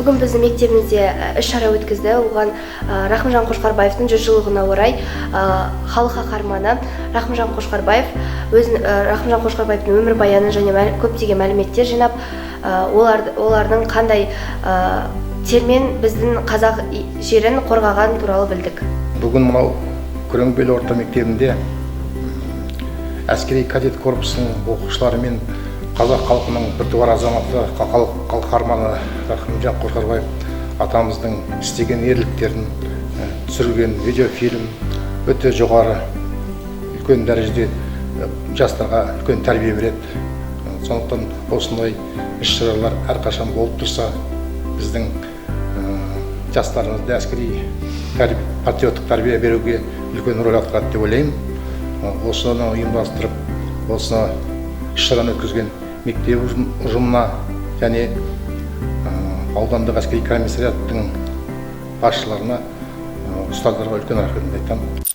Бүгін біздің мектебімізде іс-шара өткізді. Оған Рахымжан Қошқарбаевтың 100 жылдығына орай халық қаһарманы Рахымжан Қошқарбаев өзін, Рахымжан Қошқарбаевтың өмірбаянын және көптеген мәліметтер жинап, олардың қандай термен біздің қазақ жерін қорғаған туралы білдік. Бүгін мынау Күреңбел орта мектебінде әскери кадет корпусының оқушыларымен қазақ халқының біртуар азаматы, халық қаһарманы Рахымжан Қошқарбаев атамыздың істеген ерліктерін түсірілген видеофильм өте жоғары, үлкен дәрежеде жастарға үлкен тәрбие береді. Сондықтан осындай іс шаралар әрқашан болып тұрса, біздің жастарымызды әскери патриоттық тәрбие беруге үлкен рөл атқарады деп ойлаймын. Осыны ұйымдастырып, осы іс шараны өткізген мектеп ұжымына және аудандық әскери комиссариаттың басшыларына, ұстаздарға үлкен рахметімді айтамын.